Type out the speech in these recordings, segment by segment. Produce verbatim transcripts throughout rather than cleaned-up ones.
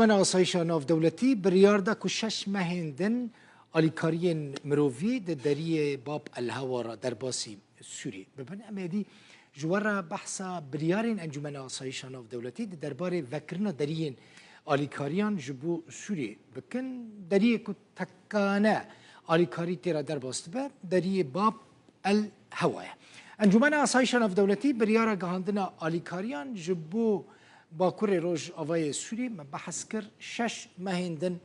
Encûmena Asayîşa Navdewletî biryar da ku şeş mehên din alîkariyên mirovî di deriyê Bab el Hewa re derbasî Sûriyê bibin. Em êdî ji we re behsa biryarên Encûmena Asayîşa Navdewletî di derbarê vekirina deriyên alîkariyan ji bo Sûriyê bikin. Deriyê ku tekane alîkarî tê re derbas dibe, deriyê Bab el Hewa ye. Encûmena Asayîşa Navdewletî biryara gihandina alîkariyan ji bo Bakurê Rojavayê Sûriyê, me behs kir, şeş mehên din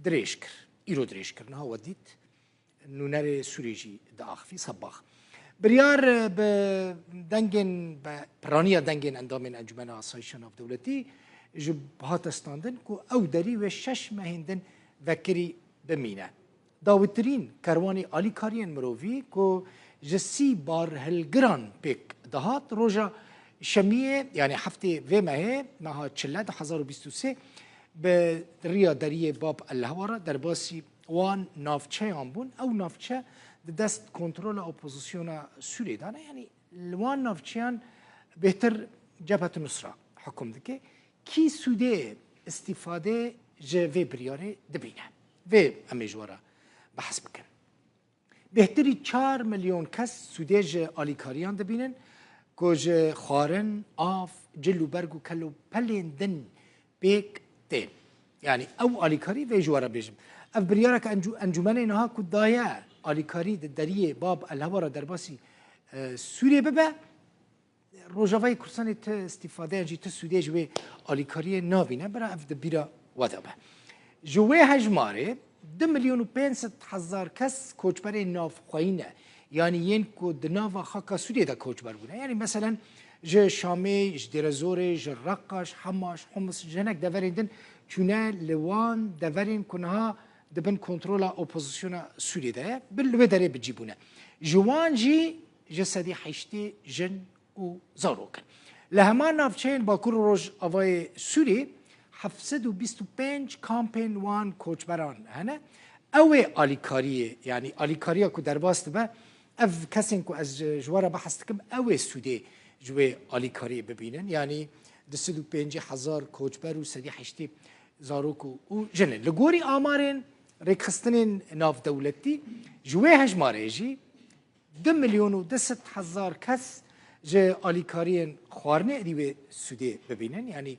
dirêj kir. Îro dirêj kir. Niha we dît, nûnerê Sûriyê jî diaxivî, Sebax. Biryar, e, bi dengên, bi piraniya dengên endamên Encûmena Asayîşa Navdewletî ji hate standin ku ew derî wê şeş mehên din vekirî bimîne. Dawitirîn kerwanê alîkariyên mirovî ku ji sî barhilgiran pêk dihat, roja Şemiyê, yanî heftê vê mehê, meha çile du hezar û bîst û sê, bi riya deriyê Bab el Hewa re derbasî wan navçeyan bûn. Ew navçe di dest kontrola opozisyona Sûriyê de ne. Yanî li wan navçeyan bêhtir Cebhet Nusra hukum dike. Kî sûdê îstîfadê ji vê biryarê dibîne? Vê em ê ji we re behs bikin. Bêhtirî çar milyon kes sûdê ji alîkariyan dibînin ku ji xwarin, av, cil û berg û kel û pelên din pêk tên. Yanî ew alîkarî vê ji we re bêjim. Ev biryareke encû-, encûmenê niha ku daye alîkarî di deriyê Bab el Hewa re derbasî, e, Sûriyê bibe, Rojavayê Kurdistanê ti îstîfadeyan jî, ti sûdê ji wê alîkariyê nabîne, bira ev di bîra we de be. Ji wê hejmarê du milyon û pênc sed hezar kes koçberên navxweyî ne. Yanî yên ku di nava xaka Sûriyê de koçber bûne. Yanî meselen ji Şamê, ji Dêrezorê, ji Reqa, ji Hema, ji Humis, ji hinek deverên din çûne li wan deverên ku niha di bin kontrola opozisyona Sûriyê de ye, bi li wê derê bi cî bûne. Ji wan jî ji sedî heştê jin û zarok in. Li heman navçeyên Bakur û Rojavayê Sûriyê heft sed û bîst û pênc kampên wan koçberan hene. Ew ê alîkariyê, yanî alîkariya ku derbas dibe, ev kesên ku ez ji, ji we re behs dikim, ew ê sûdê ji wê alîkariyê bibînin. Yanî du sed û pêncî hezar koçber û sedî heştê zarok û, û jin in. Li gorî amarên rêkxistinên navdewletî, ji wê hejmarê jî du milyon û du sed hezar kes ji alîkariyên xwarinê êdî wê sûdê bibînin. Yanî,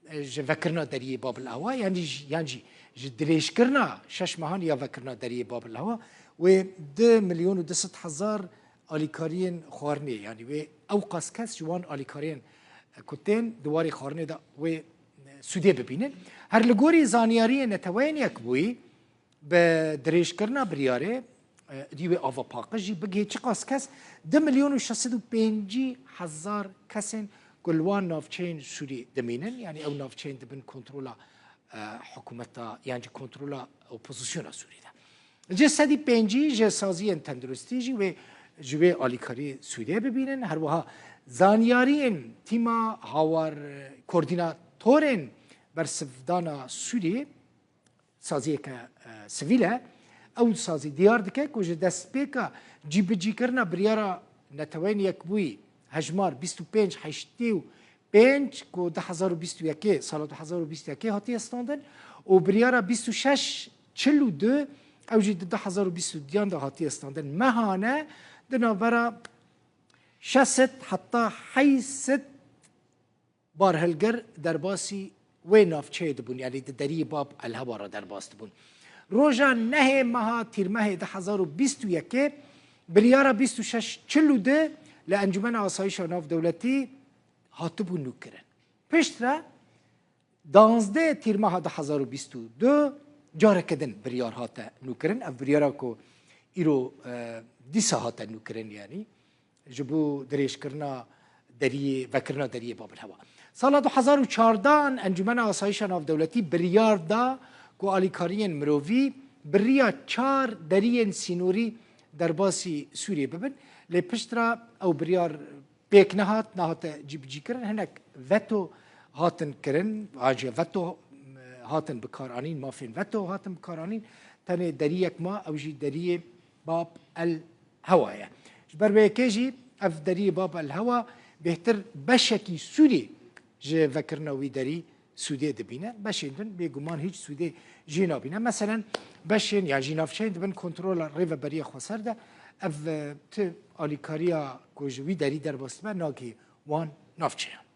e, ji vekirina deriyê Bab el Hewa, yanî ji, yan jî ji dirêjkirina şeş mehan ya vekirina deriyê Bab el Hewa, wê du milyon û du sed hezar alîkariyên xwarinê, yanî wê ew qas kes ji wan alîkariyên, e, ku tên di warê xwarinê de wê, e, sûdê bibînin. Her li gorî zanyariyên Neteweyên Yekbûyî, bi dirêjkirina biryarê, e, dî wê ava paqij jî bigihê çiqas kes, du milyon û şeş sed û pêncî hezar kesên ku li wan navçeyên Sûrî dimînin, yanî ew navçeyên di bin kontrola, e, hikûmeta yan jî kontrola opozisyona Sûrî de. Ji sedî pêncî ji saziyên tenduristî jî wê ji wê alîkariyê sûdê bibînin. Her wiha zanyariyên tîma hawar, koordînatorên bersivdana Sûrî, saziyeke, e, sivîl e. Ew sazî diyar dike ku ji destpêka cîbicîkirina biryara Neteweyên Yekbûyî hejmar bîst û pênc heştê û pênc ku du hezar û bîst û yekê, sala du hezar û bîst û yekê hatiye standin û biryara bîst û şeş çil û du, ew jî di du hezar û bîst û duyan de hatiye standin. Mehane di navbera şeş sed heta heyt sed barhilgir derbasî wê navçeyê dibûn, yanî di deriyê Bab el Hewa re derbas dibûn. Roja nehê meha Tîrmehê du hezar û bîst û yekê biryara bîst û şeş çil û du li Encûmena Asayîşa Navdewletî hatibû nûkirin. Piştre danzdeh Tîrmeha du hezar û bîst û du careke din biryar hate nûkirin. Ev biryara ku îro, e, dîsa hate nûkirin, yanî ji bo dirêjkirina deriyê, vekirina deriyê Bab el Hewa. Sala du hezar û çardeh Encûmena Asayîşa Navdewletî biryar da ku alîkariyên mirovî bi riya çar deriyên sînorî derbasî Sûriyê bibin. Lê piştre ew biryar pêk nehat, nehate cîbicîkirin. Hinek veto hatin kirin, an jî veto, e, hatin bikaranîn, mafên veto hatin bikaranîn. Tenê deriyek ma, ew jî deriyê Bab el Hewa ye. Ji ber vê yekê jî ev deriyê Bab el Hewa bêhtir beşekî Sûrî ji vekirina wî derî sûdê dibîne, beşên din bêguman hîç sûdê jê nabîne. Meselen, beşên yan jî navçeyên dibin kontrola Rêveberiya Xweser de, ev, e, ti alîkariya ku ji wî derî derbas dibe nagihê wan navçeyan.